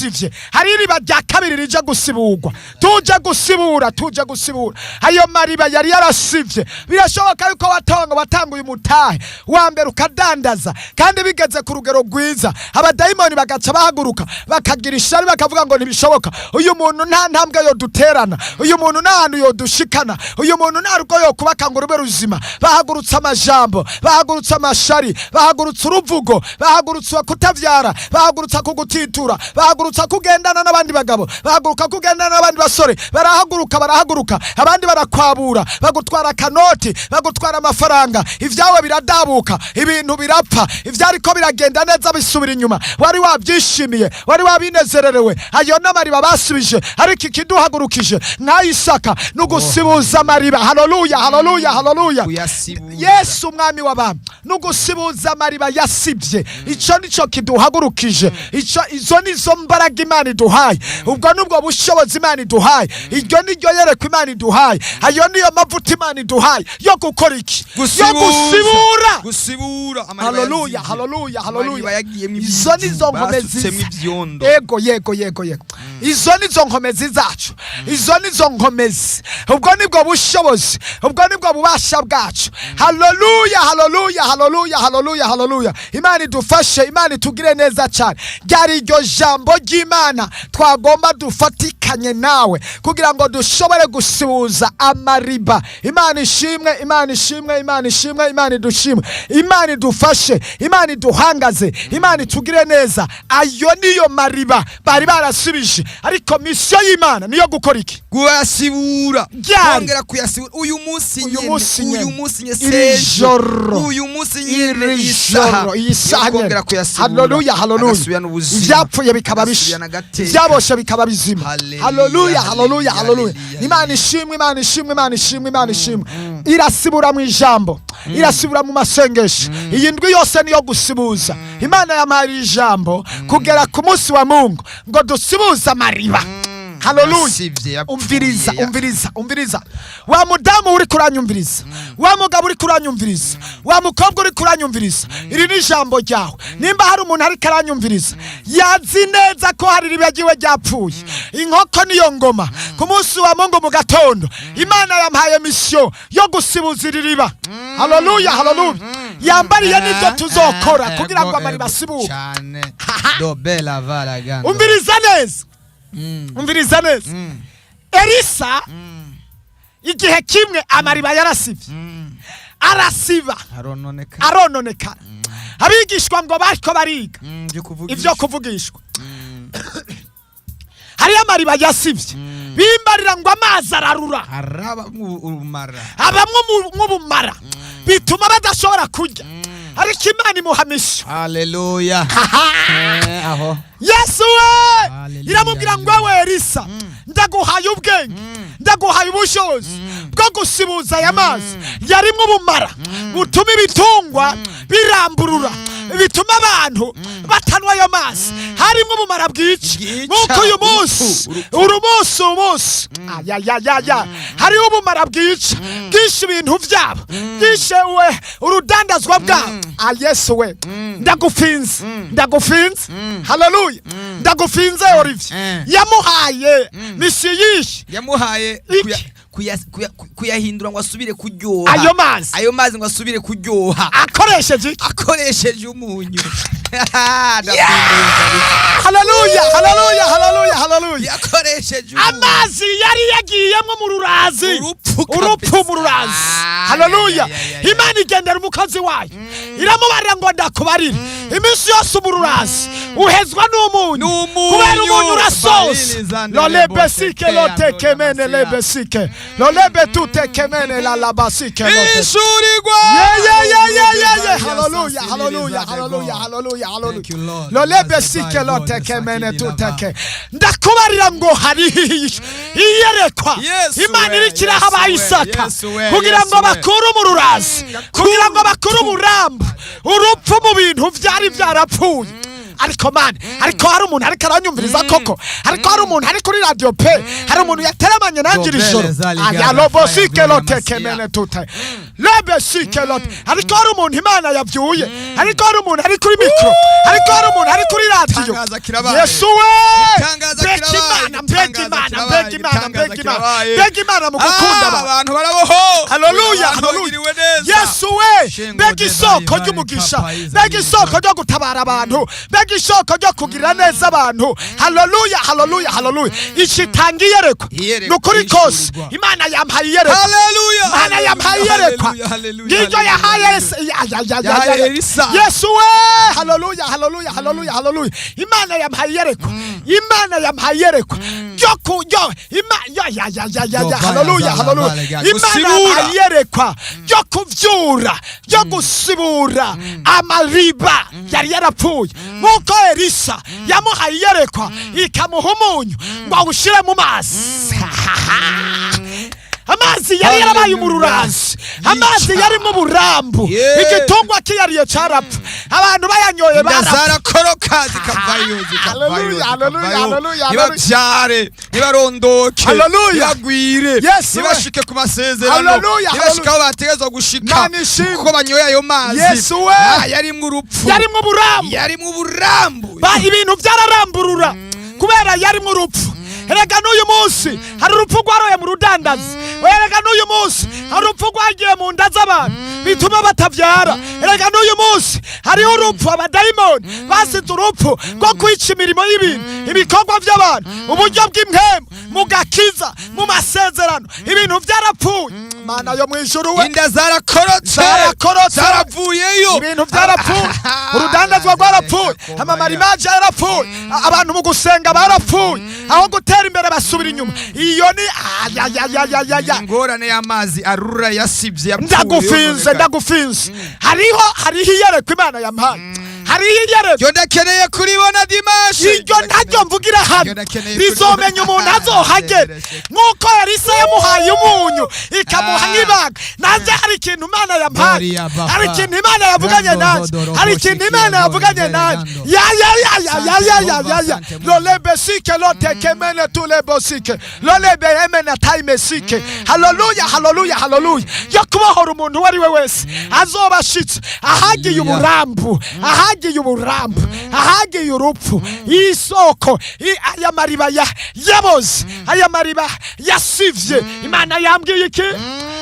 Ryasivye. Hari iriba rya kabiri rije gusiburwa. Tuje gusibura, tuje gusibura ayo mariba yari yarasivye. Birashoboka yuko watanga, watanguye umutahe wa mbere, ukadandaza kandi bigeze ku rugero rwiza, abadayimoni bagaca bahaguruka, bakagira ishari, bakavuga ngo: "Ntibishoboka, uyu muntu nta ntambwe yoduterana, uyu muntu nta hantu yodushikana, uyu muntu nta rugo yokubaka ngo rube ruzima." Bahagurutse amajambo, bahagurutse amashari, bahagurutse uruvugo, bahagurutse kutavyara, bahagurutsa kugutitura, bahagurutsa kugendana n'abandi bagabo, bahaguruka kugendana n'abandi basore. Barahaguruka, barahaguruka, abandi barakwabura, bagutwara akanoti, bagutwara amafaranga, ibyawe biradabuka, ibintu birapfa, ivyariko biragenda neza bisubira inyuma. Wari wabyishimiye, wari wabinezererewe. Ayo n'amariba basubije. Ariko ikiduhagurukije nka Isaka ni ugusibuza amariba. Haleluya, haleluya, haleluya! Kuyasibuza. Yesu umwami w'abami, ni ugusibuza amariba yasibye. Ico nico kiduhagurukije. Ico, izo nizo mbaraga Imana iduhaye, ubwo nubwo bushobozi Imana iduhaye, iryo niryo yerekwa Imana iduhaye, ayo niyo mavuta Imana iduhaye yo gukora iki? Yo gusibura. Gusibura amariba Haleluya! yazivye. Haleluya! Amariba Haleluya! yagiyemwo Izo ibivu, nizo nkomezi. basutsemo ivyondo. Ego, yego, yego, yego. Izo nizo nkomezi zacu, izo nizo nkomezi, ubwo nibwo bushobozi, ubwo nibwo bubasha bwacu. Haleluya, haleluya, haleluya, haleluya, haleluya! Imana idufashe, Imana itugire neza cyane. Ryari iryo jambo ry'Imana twagomba dufatikanye nawe kugira ngo dushobore gusibuza amariba. Imana ishimwe, Imana ishimwe, Imana ishimwe, Imana idushimwe, Imana idufashe, Imana iduhangaze, Imana itugire neza. Ayo niyo mariba bari barasubije, ariko mission y'Imana niyo gukora iki? Kuyasibura. Ryari? Kongera kuyasibura uyu munsi Uyu nyene. munsi Uyu nyene. munsi nyene. Iri Sejo. joro. Uyu munsi nyene. Iri Isaha joro, iyi saha yo kongera nyene. kuyasibura. Haleluya, haleluya! Agasubirana ubuzima. Ibyapfuye bikaba bisha, Agasubirana agateka. ibyaboshe bikaba bizima. Haleluya, Haleluya, haleluya, haleluya! haleluya! Imana ishimwe, Imana ishimwe, Imana ishimwe, Imana ishimwe! Irasibura mu ijambo, irasibura mu masengesho. Iyi ndwi yose niyo gusibuza. Imana yampaye ijambo kugera ku munsi wa Mungu ngo dusibuze amariba. Haleluya! Yasivye, yapfuye. Umviriza, umviriza, umviriza. Wa mudamu uri kuranyumviriza, wa mugabo uri kuranyumviriza, wa mukobwa uri kuranyumviriza, iri ni ijambo ryawe. Nimba hari umuntu ariko aranyumviriza yazi neza ko hari iriba ryiwe ryapfuye, inkoko niyo ngoma. Ku munsi wa Mungu mu gatondo, Imana yampaye mission yo gusibuza iri riba. Haleluya, haleluya! Yambariye n'ibyo tuzokora kugira ngo amariba asibuke. Cyane dobela varagando. Umviriza neza, umviriza neza. Elisa igihe kimwe amariba yarasivye, arasiba, arononeka. Arononekara. Abigishwa ngo bariko bariga Byo kuvugisha. Ivyo kuvugishwa. Hariyo amariba yasivye, bimbarira ngo amazi ararura, haraba ubumara. Abamwo nk'ubumara, bituma badashobora kurya, ariko Imana imuha mission. Haleluya! Aho. Yesu we! Haleluya, Iramubwira ngo: haleluya. "We Elisa, ndaguhaye ubwenge, ndaguhaye ubushobozi bwo gusibuza aya mazi yarimwo ubumara butuma ibitungwa biramburura, bituma abantu batanwa ayo mazi." Harimo ubumara bwica. Bwica, Nk'uko uyu munsi, urupfu, urupfu. uru munsi, umunsi ayayayaya, hariho ubumara bwica, bwishe ibintu byabo, bwishe we urudandazwa bwabo. Ah, Yesu we! Ndagufinze, ndagufinze! Haleluya! Ndagufinze, Olivier. Yamuhaye mission yishe. Yamuhaye Iki? Kuyahindura ngo asubire kuryoha. Ayo mazi. Ayo mazi ngo asubire kuryoha. Akoresheje iki? Akoresheje umunyu. Ndakumbuye kabisa. Haleluya, haleluya, haleluya, haleluya! Yakoresheje umunyu. Amazi yari yagiyemo mu rurazi. Urupfu Urupfu kabisa. mu rurazi. Ah, Haleluya! ya, ya, ya, ya. Imana igendera umukozi wayo, iramubarira ngo: "Ndakubarira, iminsi yose mu rurazi uhezwa n'umunyu." N'umunyu. Kubera umunyu urasosa. Balili Lolebesike zandele lotekemene, boseke lebesike lolebe tutekemene lalabasike lote. Ishurirwa. Yeah, yeah, yeah, yeah, yeah, yeah. Hallelujah, hallelujah, hallelujah, hallelujah, hallelujah. Thank you, Lord. Lolebe sike lote kemene tuteke. Ndakubarira ngo hari iyerekwa Yesu Imana we, iriko iraha Yesu we, abayisaka Yesu we, kugira ngo Yesu we. bakure mu rurazi, kugira ngo bakure umurambo, urupfu mu bintu byari byarapfuye. Ariko man, ariko hari umuntu ariko aranyumviriza koko, ariko hari umuntu ari kuri radio pe, hari umuntu yateramanye nanjye iri joro. Dobele zali Aya gada lobo fire sike glory lote masia. kemene tute lebe sike lote. Ariko hari umuntu Imana yavyuye, ariko hari umuntu ari kuri mikro, ariko hari umuntu ari kuri radio. Igitangaza kirabaye. Yesu we! Igitangaza Mbega kirabaye, Imana, mbega igitangaza Imana, kirabaye, mbega Imana, mbega igitangaza Imana, kirabaye. mbega Imana mu gukunda Ah, abantu. abantu baraboho. Haleluya, Abantu haleluya. bagiriwe neza. Yesu we! Shengo Mbega de isoko bari ry'umugisha, papa iza mbega neza. isoko ryo gutabara abantu, mbega isoko ryo kugirira neza abantu. Haleluya, haleluya, haleluya. Ishitanga iyerekwa. Iyerekwa, Ni ukuri kose, ishurirwa. Imana yampaye iyerekwa. Haleluya. Imana yampaye iyerekwa. Haleluya, haleluya, Ngiryo haleluya, yahaye haleluya. ya, ya, ya, ya, Yahaye ya. Elisa. Yesu we! Haleluya, haleluya, haleluya, haleluya. Imana yampaye iyerekwa, Imana yampaye iyerekwa ryo ku yo ima ya ya ya ya ya ya. Dovaya Haleluya, zala haleluya. vale ga. Imana Gusibura. yampaye iyerekwa ryo kuvyura, ryo gusibura amariba yari yarapfuye, nk'uko Elisa yamuhaye iyerekwa ikamuha umunyu ngo awushyire mu mazi. Amazi yari yarabaye Hallelujah. umururazi, amazi Yica. yarimo uburambu. Yeah. Igitungwa kiyariye carapfa, abantu bayanyoye Inda barapfa. zarakoroka zikavayo, zikavayo, Hallelujah, hallelujah, zikavayo. hallelujah, Ntibabyare, ntibarondoke, Hallelujah. ntibagwire, Yes, we. ntibashike ku masezerano, Hallelujah, ntibashike aho bategerezwa gushika, Mana ishimwe. kuko banyoye ayo mazi. Yesu we. Ah, yarimwo urupfu, Yarimwo uburambu. yarimwo uburambu. Ba ibintu byararamburura kubera yarimwo urupfu. Erega n'uyu munsi hari urupfu rwaroye mu rudandazi. Erega n'uyu munsi hari urupfu rwagiye mu nda z'abantu bituma batabyara. Erega n'uyu munsi hariho urupfu, abadayimoni basize urupfu rwo kwica imirimo y'ibintu, ibikorwa by'abantu, uburyo bw'impemu mu gakiza, mu masezerano. Ibintu byarapfuye. Mana yo mu ijuru we! Inda zarakorotse. Zarakorotse. Zaravuyeyo. Ibintu byarapfuye, urudandazwa rwarapfuye, amamarimaje yarapfuye, abantu mu gusenga barapfuye, aho gutera imbere basubira inyuma. Iyo ni ayayayayaya. Ingorane y'amazi arura yasibye, yapfuye, Ndagufinze. yononekaye. Ndagufinze. Hariho iyerekwa Imana yampaye, hariho iyerekwa. Iryo ndakeneye kuribona dimanche. Iryo ntaryo mvugira hano. Iryo ndakeneye Rizomenya kuribona. umuntu azohagera, nk'uko Elisa yamuhaye umunyu ikamuha Ah. nk'ibanga. Nanjye hari ikintu Imana yampaye, Gloria Baba. hari ikintu Imana yavuganye Rando nanjye, Hodoro hari ikintu Hoshikia Imana yavuganye Gore nanjye. Rando. Ya ya ya ya ya ya ya ya ya. Sante Mungu. Lolebesike lotekemene tulebosike lolebehemene taimesike. Haleluya, haleluya, haleluya. Yo kubohora umuntu uwo ari we wese azoba ashitse ahagiye Haleluya. uburambu, ahagiye uburambu, ahagiye urupfu, isoko aya mariba ya yaboze, aya mariba yasivye. Imana yambwiye iki?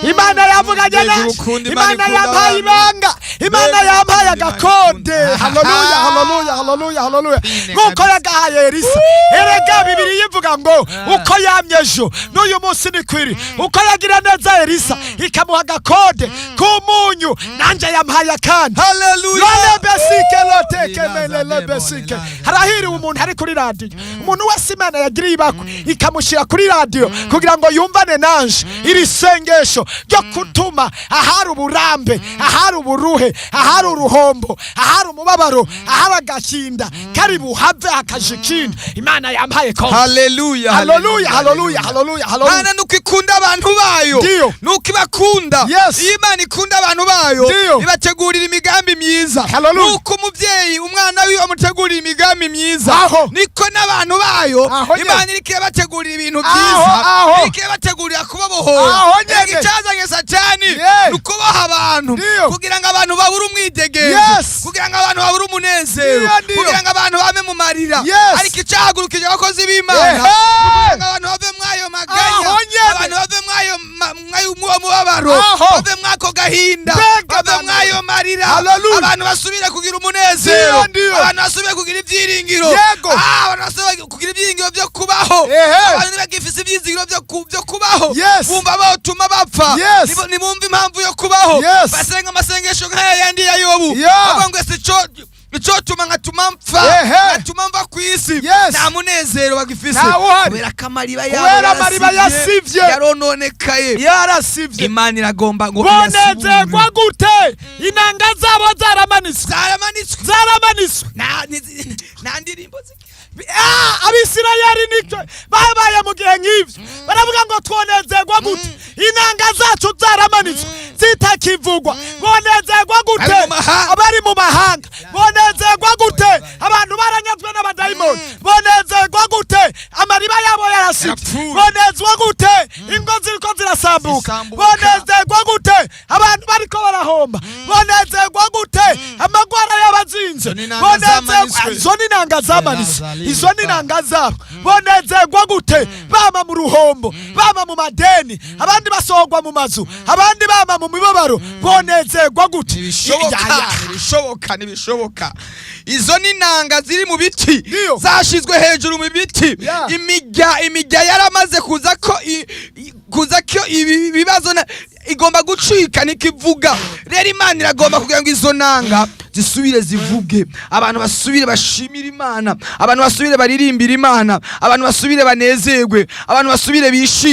Imana yavuganye Mbega nanjye. urukundo Imana Imana ikunda yampaye abantu. ibanga, Imana Mbega yampaye urukundo Imana agakode. ikunda. Haleluya, haleluya, haleluya, haleluya. Bine Nk'uko kabisa. yagahaye Elisa. Erega Bibiri yivuga ngo uko yamye ejo n'uyu munsi ni kwiri. Uko yagira neza Elisa ikamuha agakode k'umunyu, nanjye yampaye akandi. Haleluya. Lolebesike lotekemene Ilaza lebesike. debone, ilaza. Harahiriwe umuntu ari kuri radiyo, umuntu wese Imana yagiriye ibakwe ikamushyira kuri radiyo kugira ngo yumvane nanje iri sengesho ryo gutuma ahari uburambe, ahari uburuhe, ahari uruhombo, ahari umubabaro, ahari agahinda kari buhave hakaja ikindi. Imana yampaye konti. Haleluya. Haleluya, haleluya, haleluya, haleluya. Mana nuko ikunda abantu bayo. Ndiyo. Nuko ibakunda. Yes. Iyo Imana ikunda abantu bayo, Ndiyo. ibategurira imigambi myiza. Haleluya. Nuko umubyeyi umwana wiwe amutegurira imigambi myiza, Aho. niko n'abantu bayo Aho nyene. Imana iriko irabategurira ibintu Aho, byiza, aho. iriko irabategurira kubabohora. Aho nyene. Erega icyazanye Satani Yeah. ni ukuboha abantu, Ndiyo. kugira ngo abantu babure umwidegenzo, Yes. kugira ngo abantu babure umunezero, Ndiyo, ndiyo. kugira ngo abantu bame mu marira. Yes. Ariko icyahagurukije abakozi b'Imana, Ehe. kugira ngo abantu bave mw'ayo maganya, Aho nyene. abantu bave mw'ayo mw'uwo mubabaro, Aho. bave mw'ako gahinda, Mbega bave abantu. mw'ayo marira. Hallelujah. Abantu basubire kugira umunezero, Ndiyo, ndiyo. abantu basubire kugira ibyiringiro. Yego. Ah, abantu basubire kugira ibyiringiro byo kubaho. Ehe. Abantu ntibagifise ibyizigiro byo kubaho. Yes. Bumva botuma bapfa. Yes. Nibumva impamvu yo kubaho. Yes. Basenga amasengesho nk'aya yandi ya Yobu. Yeah. Bavuga ngo ese icotuma nkatuma mpfa, Ehe. nkatuma mva ku isi. Yes. Nta munezero bagifise, Ntawuhari. kubera ko amariba yabo Kubera amariba yasivye. yarononekaye. Yarasivye. Imana iragomba ngo Bonezerwa gute inanga zabo zaramanitswe? Zaramanitswe. Zaramanitswe. Nta ndirimbo Ah, Abisirayeli nicyo babaye mu gihe nk'ibyo, baravuga ngo twonezerwa gute inanga zacu zaramanitswe? Zitakivugwa, bonezerwa gute? Bari mu mahanga. Abari mu mahanga bonezerwa gute? Abantu baranyazwe n'abadayimoni bonezerwa gute? Amariba yabo yarasibye. Yarapfuye. Bonezwa gute? Ingo ziriko zirasambuka. Zisambuka. Bonezerwa gute? Abantu bariko barahomba bonezerwa gute? Amagwara y'abazinze. Izo ni inanga Bonezerwa. zamanitswe. Izo ni inanga zamanitswe, izo ni inanga zabo. Bonezerwa gute bama mu ruhombo, bama mu madeni, abandi basohorwa mu mazu, abandi bama mu mibabaro? Bonezerwa gute? Ntibishoboka. Ya, ya. Ntibishoboka, ntibishoboka. Izo ni inanga ziri mu biti, Ndiyo. zashizwe hejuru mu biti. Imijya yaramaze kuza ko kuza ko ibi bibazo igomba gucika, ntikivuga. Rero Imana iragomba kugira ngo izo nanga zisubire zivuge, abantu basubire bashimire Imana, abantu basubire baririmbire Imana, abantu basubire banezerwe, abantu basubire bishime.